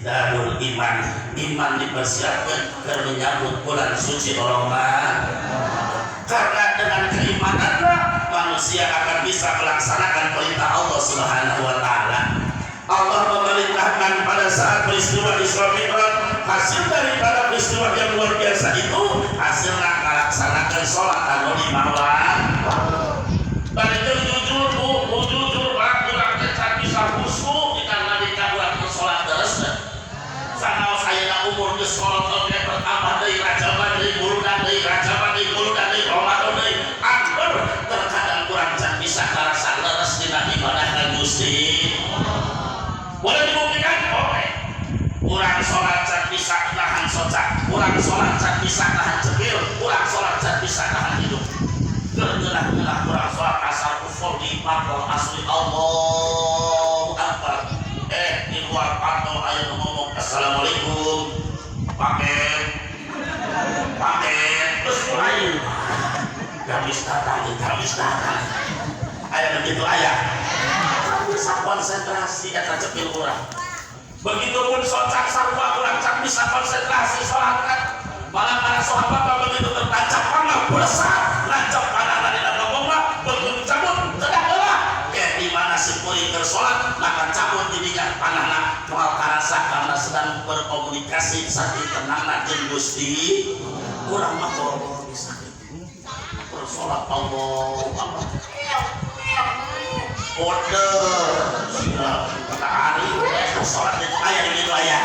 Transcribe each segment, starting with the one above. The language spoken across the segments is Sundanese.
Istihdadul iman, iman dipersiapkan keur menyambut bulan suci Ramadan. Karena dengan keimananlah manusia akan bisa melaksanakan perintah Allah Subhanahu wa taala. Allah memerintahkan pada saat peristiwa Isra Mi'raj, hasil daripada peristiwa yang luar biasa itu hasilnya melaksanakan sholat anu lima waktu. Balik jujur bu, bu jujur pak, urang teh can bisa khusyuk dina nalika urang sholat terus. Sanaos ayeuna umur geus kolot oge bertambah deui, rajaban deui, muludan deui, rajaban deui, muludan deui, Ramadan deui. Angger terkadang urang can bisa karasa leres dina ibadah ka Gusti. Boleh dibuktikan? Boleh. Urang sholat can bisa nahan socak, urang sholat can bisa nahan cepil, urang sholat can bisa nahan hidup. Geunah-geunah urang sholat asar usolli fardhu asri Allahu Akbar. Eh, di luar pantau aya nu ngomong assalamualaikum. Paket. Paket terus mulai. Gamis datang, gamis datang. Aya begitu aya. Bisa konsentrasi eta cepil urang. Begitupun socak sarua urang can bisa konsentrasi sholat kan. Malah para sahabat mah begitu tertancap panah besar, nancap panah dina ngomong begitu cabut cedak heula. Kayak di mana si kuring keur salat maka cabut didinya panahna moal karasa karena sedang berkomunikasi saking tenangna jeung Gusti. Urang mah boro-boro bisa gitu. Bersolat Allah Akbar. Kode kata Ari sholat itu aya di gitu aya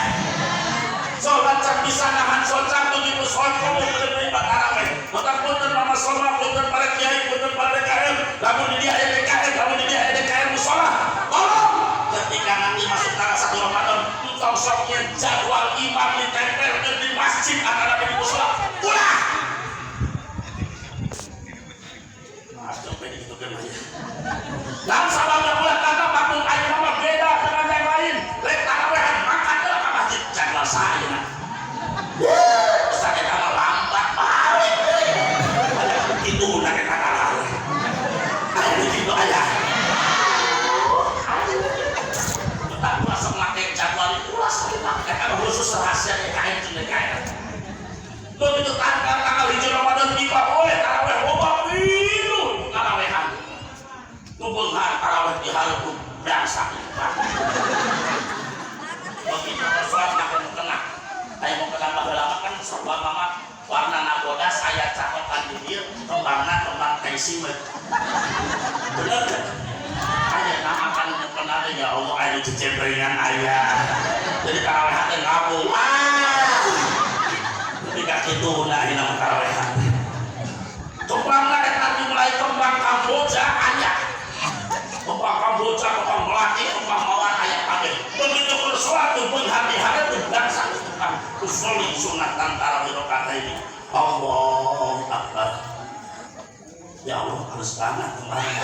sholat can bisa nahan socak begitu sholat kamu bener taraweh punten punten mama soma punten para kiai punten para DKM lamun di dia aya DKM lamun di dia aya DKM musola tolong ketika nanti masuk tanggal 1 Ramadan entong soknya jadwal imam ditempelkan di masjid akan ada di musola ulah. Maaf sampai digitukan aja. Dan sababna ulah karena makmum ayeuna mah beda dengan yang lain. Rek tarawehan mangkat heula ka masjid jadwal saya. Ustaz eta mah lambat balik euy. Kitu na eta taraweh. Aya nu kitu aya. Tetap ulah sok make jadwal itu ulah sok make. Eta mah khusus rahasia DKM jeung DKM. Begitu tanggal tanggal 1 Ramadan tiba, oleh taraweh loba pinuh tarawehan. Nu beunghar taraweh di hareup bangsa. Begitu sholat make nu kena. Aya mau kena baheula mah kan serba mama warna bodas aya cakotan di dieu kembangna kembang tai simeut. Bener kan? Aya nama kan nu kena teh ya Allah aya cecebrengan aya. Jadi taraweh teh ngabung. Ah. Ketika kitu na ayeuna mah tarawehan. Kembangna eta dimulai kembang Kamboja aya. Kembang Kamboja, kembang melati, kembang mawar aya kabeh. Begitu bersolat tuh beunghar di hareup bangsa tukang usolli sunatan tarawih rakaat ini. Allahu Akbar. Ya Allah, halus banget kemarin.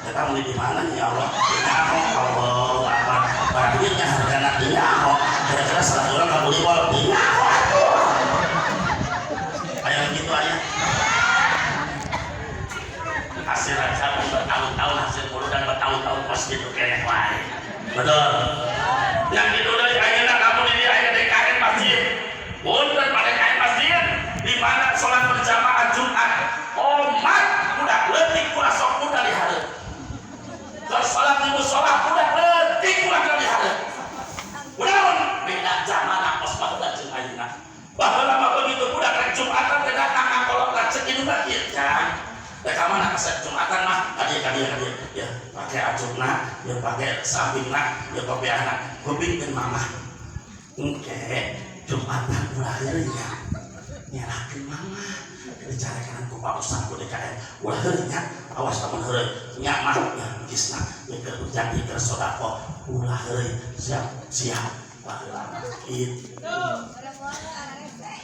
Kita mulai di mana nih ya Allah? Ya Allah, Akbar. Barang duitnya hargana ya Allah. Kira-kira salah orang nggak boleh wal. Ya Allah. Ayo gitu ayah. Hasil raja bertahun-tahun, hasil dan bertahun-tahun kos gitu kayaknya wae. Betul. Yang itu dari ayeuna kamu di aya DKM masjid. Punten pada DKM masjid di mana sholat berjamaah Jumat. Omat budak leutik ulah sok muda di hareup. Keur sholat di musola budak leutik ulah di hareup. Kunaon beda zaman kos baheula jeung ayeuna. Baheula mah begitu budak rek Jumatan teh datang ka kolot cek indungna kieu kan. Rek ka mana kasep Jumatan mah ka dieu ka dieu ka dieu. Ya pake acukna, ya pake sampingna, ya kopiahna. Kupingkeun mamah. Engke Jumatan ulah heureuy nya. Nyalahkeun mama. Dicarekan ku Pak Ustaz ku DKM. Ulah heureuy nya, awas lamun heureuy. Nya mah ya kisna ya keur ujang ieu keur sedekah. Ulah heureuy, siap siap. Baheula mah kitu.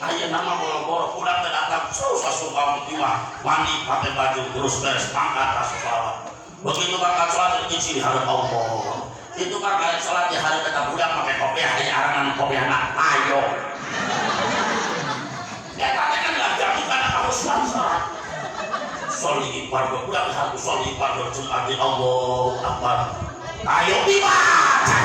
Ayeuna mah boro-boro budak teh datang susah suka imah mandi pakai baju terus beres mangkat langsung sholat. Begitu mangkat sholat isi di hareup Allah. Itu kan kayak sholat di hareup eta budak pakai kopiah aya arangan kopiahna ayo. Eta teh kan nggak jago kana kahusuan sholat. Sholli fardhu budak harus sholli fardhu Jumat di Allah Akbar. Ayo dibaca.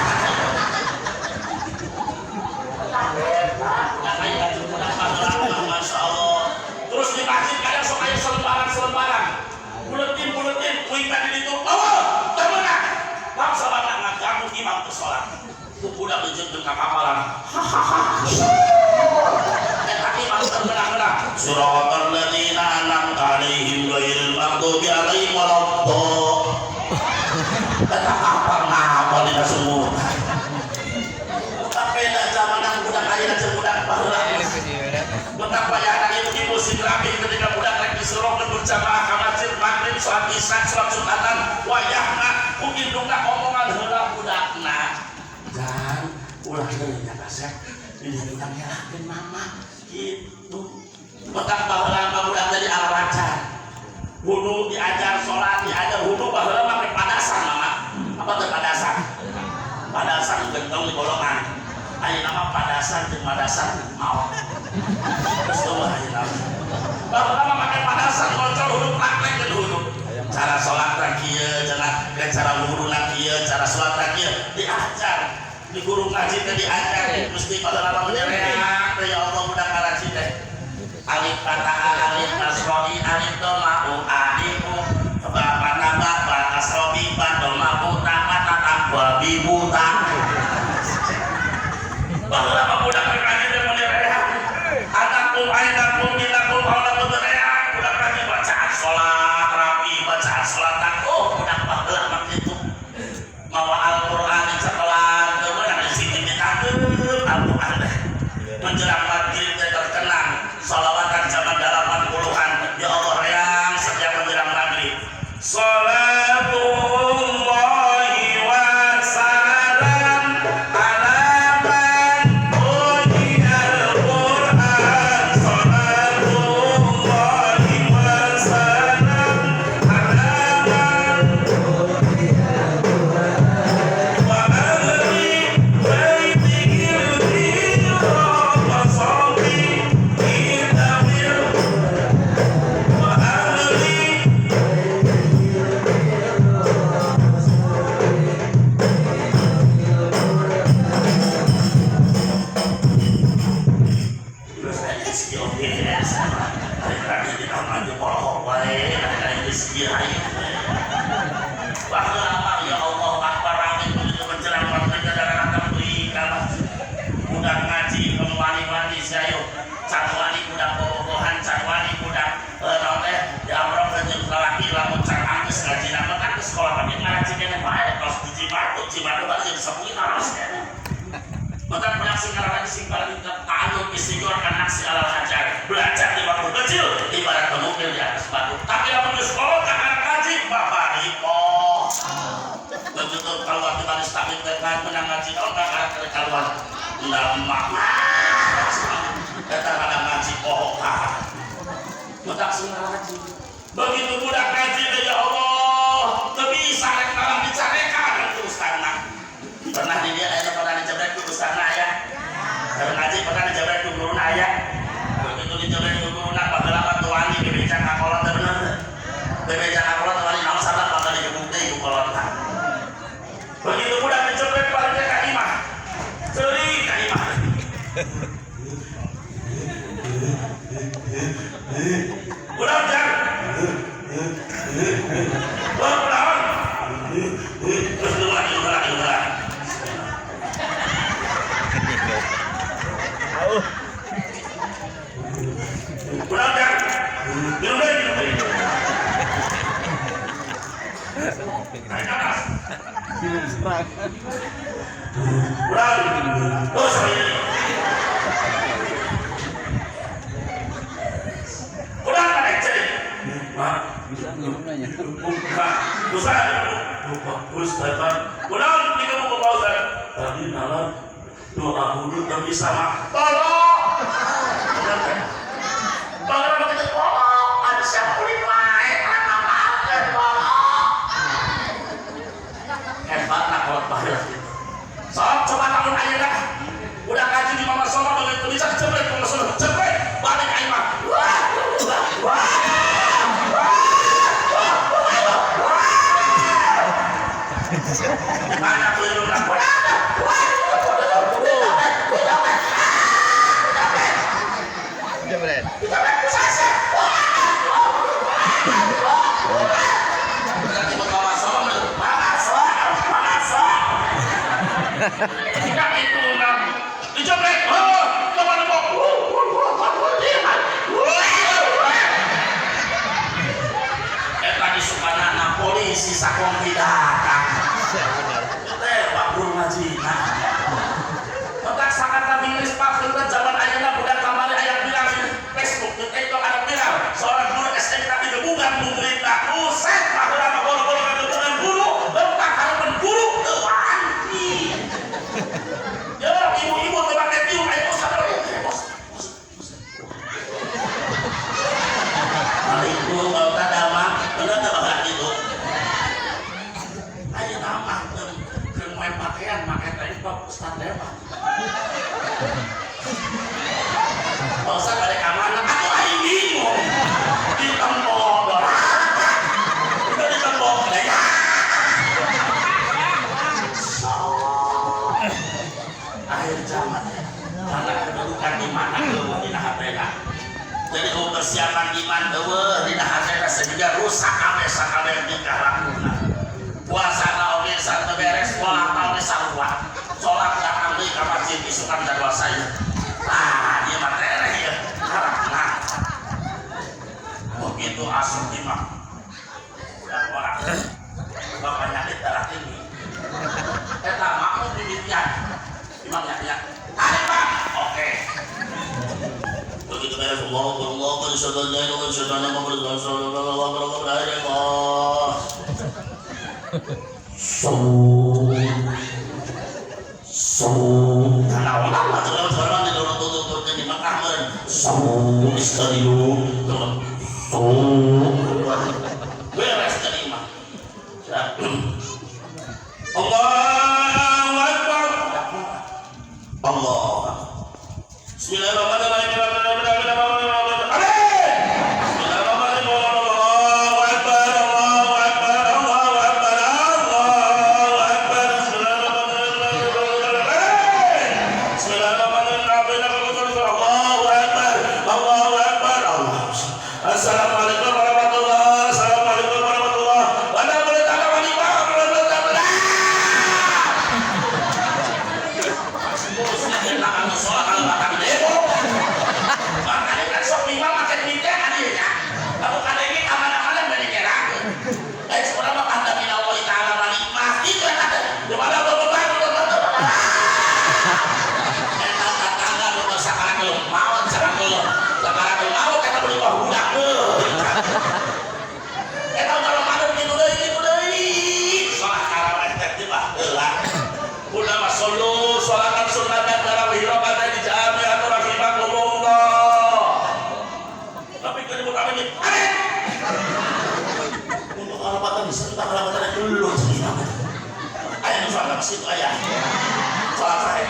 Ku budak dijeungkeun ka kapalan. Hahaha. Eta imam terkenang-kenang. Siratal ladzina an'amta 'alaihim ghairil maghdubi 'alaihim waladdallin. Eta apa ngapal dina sumur. Tapi da zamanan budak ayeuna jeung budak baheula. Betapa ya anak ibu-ibu sing rapi ketika budak rek disuruhkeun berjamaah ka masjid maghrib, salat isya, salat jumatan, wayahna ku indungna omongan heula budakna. Jang, ulah deui nya kasep. Di dieu urang nyalahkeun mama kitu. Betapa baheula mah budak jadi alaracan. Wudu diajar, salat diajar, wudu baheula mah make padasan mama. Apa teh padasan? Padasan gentong di bolongan. Ayeuna mah padasan jeung madasan maot. Terus eueuh ayeuna. Baheula mah make padasan ngocol wudu praktek jeung wudu. Cara salat teh kieu cenah, cara wuduna kieu, cara salat teh kieu diajar. Di guru ngaji teh diajar, mesti baheula mah menyereak teh ya Allah budak ngaraji teh. Alif kata alif kasroi alif doma u a i u ba naba ba kasrobi ba doma u ta ta ta ba bi bu ta. Baheula mah budak ngaji teh menyereak. Anakum ainakum minakum aulakum bereak budak ngaji bacaan salat rapi bacaan salat oh budak baheula mah kitu. Mawa Al-Qur'an di sekolah teu meunang di sini ditangkeub Al-Qur'an teh. Menjelang maghrib teh terkenang salawatan zaman 80-an ya Allah reang setiap menjelang maghrib. Salatullahi wa salam ala man utiyal Qur'an. Salatullahi wa salam ala man wa ahli baitihil kiram wa sahbihi tawil wa ahli. Terus aja sih oke hari-hari di tahun aja polohok wae hari-hari geus ieu hayu. Baheula mah ya Allah akbar rame begitu menjelang maghrib ada deui ka masjid. Budak ngaji wani-wani sayo can wani budak bobogohan can wani budak naon teh diamrok jeung lalaki lamun can anggeus ngajina mah kan sekolah tapi ngaji keneh bae tos di Cibatu Cibatu balik jeung sapuy naros keneh. Maka beraksi karena sing paling ta'alum istighor kan aksi alal hajar. Belajar di waktu kecil ibarat mengukir di atas batu. Tapi lamun geus kolot akan ngaji bapak ripoh. Begitu keluar di manis tabib teh menang ngaji naon karakter keluar ndamah. Eta kada ngaji poho ka. Budak sing ngaji. Begitu budak ngaji teh ya Allah, teu bisa rek malah dicarekan ku ustazna. Pernah di dia aya pernah dijabrek ku ustazna aya? Keur ngaji pernah dijabrek ku guruna aya? Begitu dijabrek ku guruna baheula mah teu wani bebeja ka kolot teh bener teu? Bebeja ka kolot teu wani naon sabab bakal digebuk deui ku kolotna. Begitu budak dijabrek balik teh ka imah. Ceuri ka imah. Udah jang. Udah naon? Terus lagi lagi lagi. Udah jang. Minum deh, minum deh. Naik atas. Udah. Terus ini. Udah naik jadi. Bisa minum nanya. Ustaz, Ustaz, udah tiga buku Pak Ustaz. Tadi malam doa wudhu tapi sama tolong. Tolong begitu tolong. Ada siapa kulit wae, apa tolong. Hebat nak kalau bahaya gitu. Sob coba kamu tanya dah. Udah ngaji di Mama Soma begitu bisa jebret Mama Soma, jebret balik aing mah. Wah, wah, wah. Mana belum nak? Jebret. Berarti Mama Soma, Mama Soma, Mama Soma. Jika itu enam dijobret, oh, coba nembok, tadi sukanana polisi sakompi datang. Tewak guru ngajina. Otak sangat Inggris Pak Filter zaman ayeuna budak kamari aya bilang di Facebook, di TikTok ada viral seorang guru SMK digebukan pemerintah. Buset, baheula mah boro-boro kagebukan guru, leumpang harapan guru teu wani. Ya, ibu-ibu teu make tiung aya ustad. Ibu kalau tak damang, bener tak bakal gitu. Ayo damang, keur main pakaian, make tank top ustad lewat. Pak Ustad balik ka mana? Atuh aing bingung. Di tembok doraka. Udah di tembok deh. Akhir zaman. Karena kedudukan di mana eueuh dina hatena. Jadi persiapan iman eueuh dina hatena sehingga rusak kabeh sakabeh tingkah lakuna. Puasana oge sarta beres, sholat oge sarua. Sholat datang deui ka masjid isukan jadwal saya. Ah, dia mah tereh ya. Harapna. Begitu asup imam. Udah orang. Bapak penyakit darah tinggi. Eta makmum demikian. Imamnya ya. Tarik, Pak. Oke. Begitu beres Allahu akbar Allahu akbar asyhadu an la ilaha illallah asyhadu anna muhammadan rasulullah Allahu akbar Allahu akbar. So karena orang mah terus orang didorong di Mekah meureun. So istadilu so beres tadi mah. Allahu akbar. Allah. Bismillahirrahmanirrahim. Allahu akbar, Allahu akbar, Allahu akbar, Allahu akbar. Bismillahirrahmanirrahim. Allahu akbar, Allahu akbar, Allah. Assalamualaikum warahmatullahi. Assalamualaikum warahmatullahi. Situ ayah sholat sahih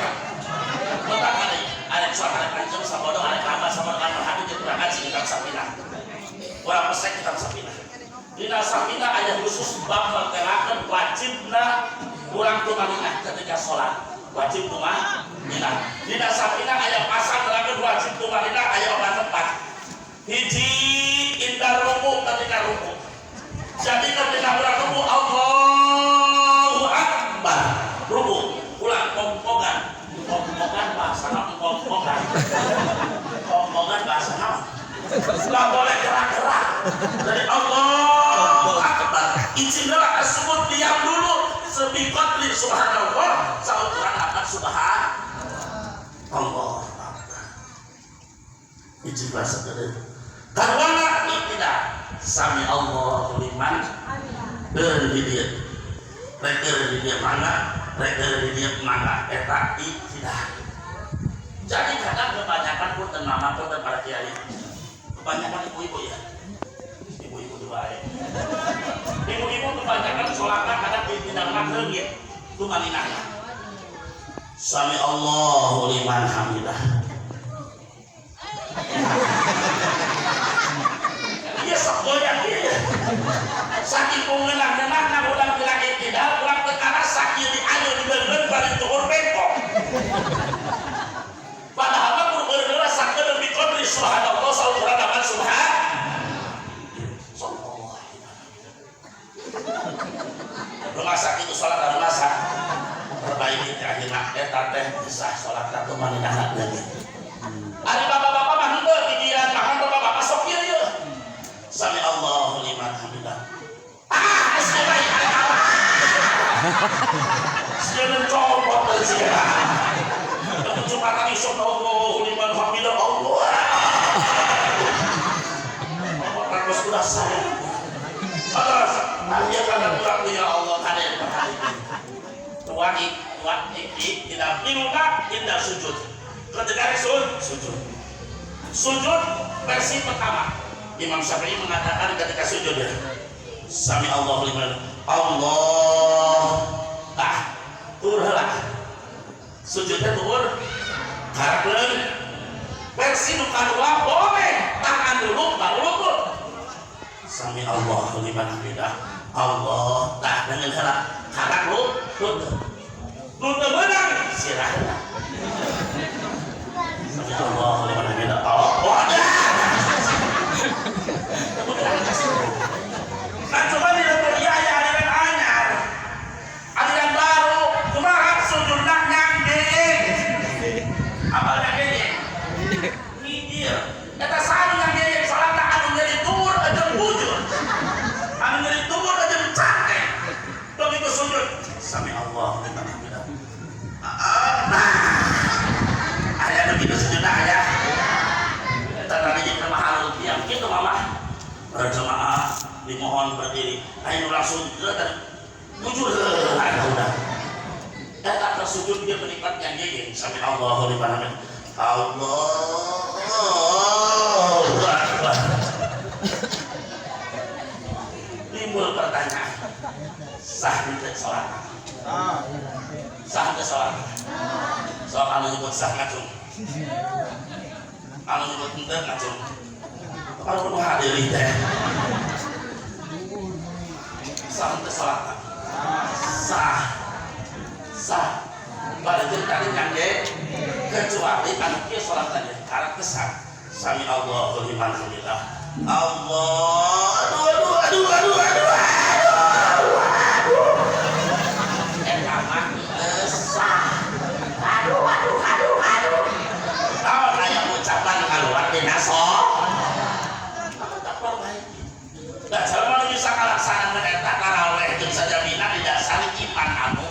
bentar kali ada sholat ada pancung sabodo ada kama sabodo ada hadis itu ngaji kitab Safinah orang pesek kitab Safinah dina Safinah ayah khusus bab mertelakeun wajibna urang tumaninah ketika sholat wajib tumaninah dina Safinah ayah pasal mertelakeun wajib tumaninah ayah opat tempat hiji indar ruku ketika ruku jadi ketika urang ruku Allahu Akbar ruku ulang pongpongan pongpongan bahasa pongpongan pongpongan bahasa apa? Nggak boleh gerak-gerak. Jadi Allahu Akbar izinlah tersebut diam dulu sebiqatli subhanallah saukuran apa subhan Allah Akbar izinlah sekedar karwana tidak sami Allahu liman beureun di dieu rek di dieu mangga rek di dieu mangga eta tidak. Jadi kadang kebanyakan punten mama punten para kiai kebanyakan ibu-ibu ya ibu-ibu dua ya ibu-ibu kebanyakan sholatnya kadang tidak leungit tumaninah sami Allahu liman hamidah. Iya sok goyang ieu. Saking pungeunah-geunahna urang bilang tidak, urang teu karasa ieu diayu dibeungeun bari tuhur bengkok. Padahal mah kudu beungeun sakeun bi qadri subhanallah saukuran aman subhan. Sallallahu alaihi wasallam. Rumah sakit itu salat rumah sakit. Perbaiki akhirna. Eta teh sah salat teh manehna leungit. Ari bapak-bapak mah henteu gigiran mah bapak-bapak sok ieu ye. Sami Allahu liman hamidah. Ah, geus bae apa? Sieun copot sia. Jumatan isuk Allahu liman hamidah Allah. Allah terus udah saya. Terus akhirnya kata kurang ya Allah kalian tuani tuani tidak minta tidak sujud. Ketika sujud sujud versi pertama Imam Syafi'i mengatakan ketika sujud ya sami Allahu liman Allah tah turlah sujudnya tur karakter versi nu kadua boleh tangan dulu baru lutut sami Allahu liman hamidah Allah tah dengan heula karak lutut nu teu meunang sirah sami Allahu liman hamidah Allah kan coba di lembur ya aliran anyar aliran baru kumaha sujudna nyanggeeng apa nyanggeeng ngigir eta saha nyanggeeng salatna anu nyeri dubur jeung bujur anu nyeri dubur jeung cangkeng begitu sujud sami Allah liman hamidah nah aya nu kitu sujudna aya eta tadi jeung mahal tiang kitu mama berjamaah dimohon berdiri ayo langsung bujur ayo udah datang ke sujud dia menikmat yang gini sami Allahu liman hamidah Allahu Akbar. Timbul pertanyaan sah henteu salat sah henteu salat sok anu nyebut sah ngacung anu nyebut henteu ngacung kalau kudu hadir teh sah henteu salat sah sah balik tadi nyangge kecuali anu kieu salat tadi karak kesan sami Allahu liman hamidah Allah aduh aduh aduh aduh aduh aduh aduh eta mah sah aduh aduh aduh aduh naon aya ucapan kaluar dina sok da jalma nu bisa kalaksanakeun eta tarawih jeung sajamina didasari iman anu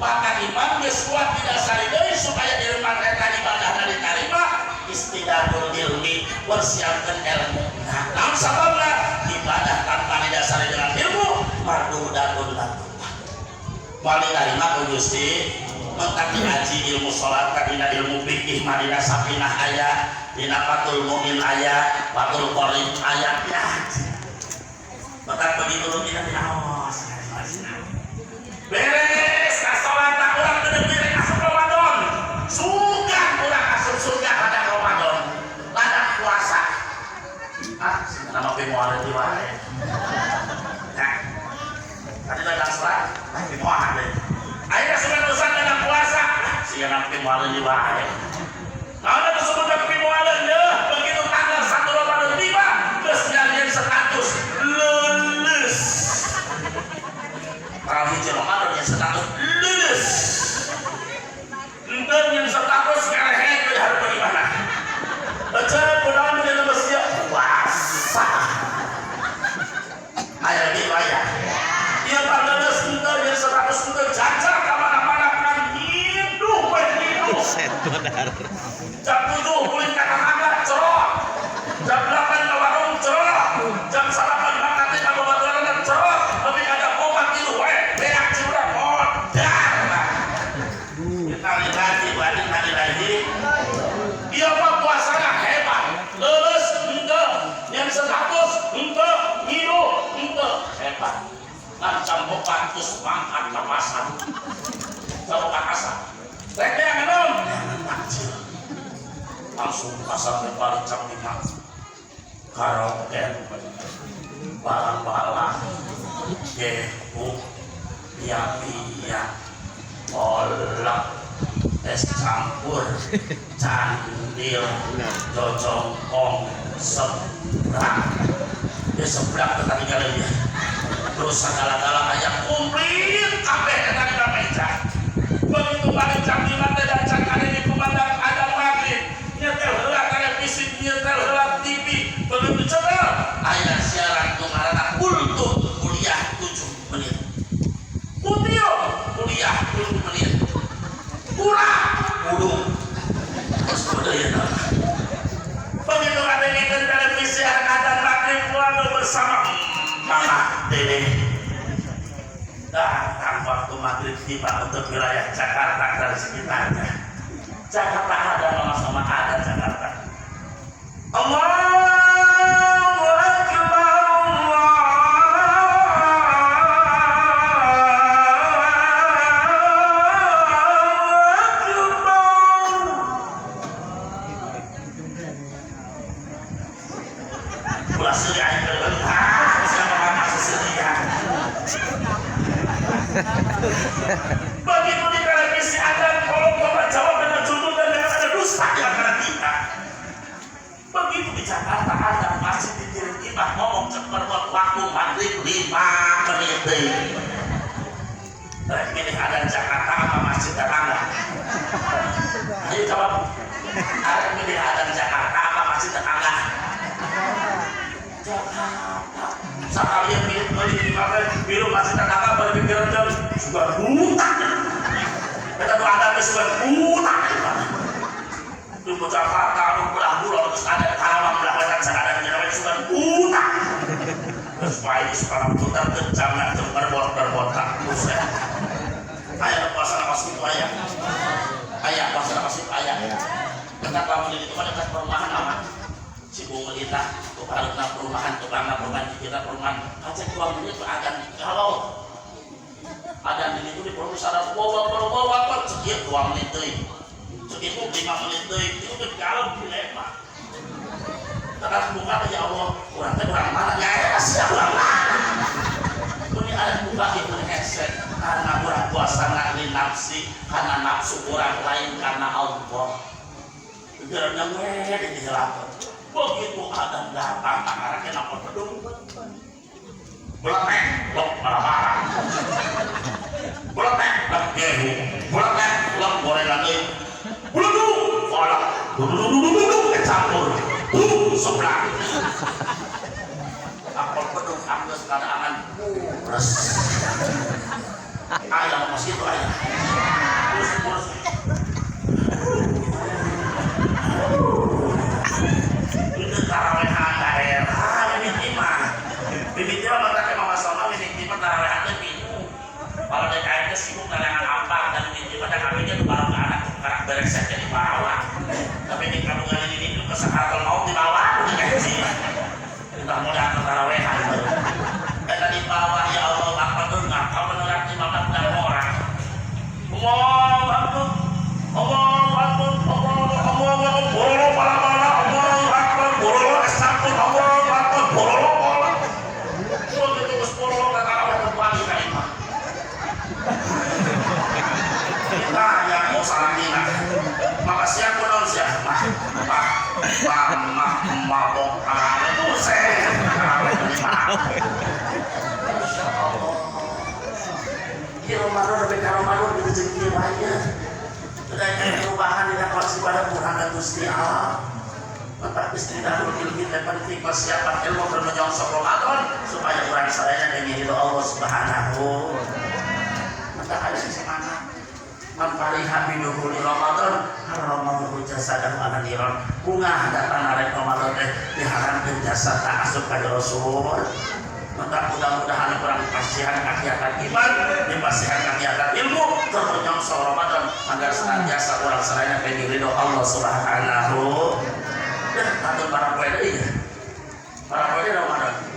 maka iman geus kuat didasari deui supaya iman eta ibadahna ditarima istidadul ilmi persiapkeun ilmu. Nah, naon sababna ibadah tanpa didasari dengan ilmu mardudatun latullah. Moal ditarima ku Gusti mentak ngaji ilmu salat dina ilmu fikih mah dina sakinah aya dina Fathul Mu'in aya Fathul Qorib aya ya. Maka begitu rutina dinaos beres kasolat tak urang teu beres asup Ramadan sugan urang asup surga ladang Ramadan ladang puasa ah nama pe moal deui wae nah tadi ladang salat ah pe moal deui ayeuna sugan urusan ladang puasa sia nama pe moal deui wae naon atuh sebutna pe moal deui begitu tanggal 1 Ramadan tiba geus nyarian status lulus tanggal 1 Ramadan yang status lulus enten yang status ngerehe teu harus bagaimana baca kunaon dina masjid puasa aya kitu aya ieu mah lulus enten yang status enten jajak ka mana-mana kan hidup we hidup jam 7 ulin ka tetangga cerok jam 8 ka warung cerok jam salapan makan teh ka babaturan cerok lebih kada opat tilu we beak curang modar innalillahi wa inna ilaihi ieu mah puasana hebat leuleus henteu yang status henteu ngilu henteu hebat ngan jam 4 geus mangkat ka pasar jam 4 asar rek teh ngeunam takjil langsung pasar balik jam 5 karaoke barang-barang gebuk pia-pia kolak es campur candil jojongkong seblak ya seblak tetap tinggal ya terus segala-gala ayam komplit kabeh eta dina meja begitu balik jam tiba untuk wilayah Jakarta dan sekitarnya. Jakarta ada sama-sama ada Jakarta. Allahu Akbar, Allahu Akbar. Ulah seuri aing berbentang, siapa mama seserian. Begitu di televisi ada kolom bapak jawab dengan jujur dan dengan ada dusta di antara kita. Begitu di Jakarta ada masih dikirim imam ngomong cepat waktu maghrib 5 menit. Rek milih ada Jakarta apa masjid tetangga? Ayo jawab. Ada milih ada Jakarta apa masjid tetangga? Jakarta. Sekalian milih biru masih tetangga berpikiran jauh juga buta. Kita tuh ada sudah buta. Di Jakarta anu belah dulu terus ada Karawang belah wetan sadar jadi sudah buta. Terus bae sekarang putar ke jamna berbotak buset. Aya puasa kos itu aya. Aya puasa kos itu aya. Dekat lamun itu kan dekat perumahan amat. Si bunga kita, tukang perumahan, kita perumahan, kacek 2 menit akan kalau ada ini itu di perumahan ada bawa sekian 2 menit deui, sekian 5 menit deui, itu kalau dilema. Terus buka ya Allah, urang teh urang mana nya sia urang mana. Ini ada buka itu hese karena urang puasa li nafsi, karena nafsu urang lain karena Allah. Pikirannya we dihilangkeun. Begitu adam datang, anaknya nampak bedung. Beletek, lok marah-marah. Beletek, lok gehu. Beletek, lok gorengan deui. Beledu, kolak. Dudu, campur. Sebelah. Apel bedung anggeus kana angan pures. Ayam mos kitu aya. Pures. Tarawehan daerah mimiti mah mimiti mah mata mama sama mimiti mah tarawehan teh bingung kalau DKM teh sibuk narangan ampar dan mimiti mah kami ge bareng anak karak beresek di bawah tapi di kandungan ini itu kesakaratul maut di bawah di kecil kita mudah ke tarawehan eta di bawah ya Allah apa tuh ngakal menolak imam dan orang Allah Akbar Allah Akbar Allah Allah borolo bala-bala Allah borolo esapun Allah akbar borolo bola. Begitu geus borolo ka tarawih kembali ka imah. Kita yang mau salamina. Maka siap kunaon sia? Mah, mah, mabok tarawih buset. Tarawih lima. Masyaallah. Ieu Ramadan lebih ka Ramadan rezeki wae. Tidak perubahan dina kelas ibadah kurang Gusti Allah. Maka istirahat lebih penting persiapan ilmu bermenyongsong Ramadan supaya kurang sadaya dengan ridho Allah Subhanahu. Maka harus semangat. Man fariha bidukhuli Ramadan haramallahu jasadahu ala niran. Bunga datang arek Ramadan teh diharamkeun jasad tak asup ka Rasul. Maka mudah-mudahan kurang pasihan kegiatan iman, dipasihan kegiatan ilmu termenyongsong Ramadan agar senantiasa kurang sadaya dengan ridho Allah Subhanahu. Atau para poe deui. Para poe Ramadan.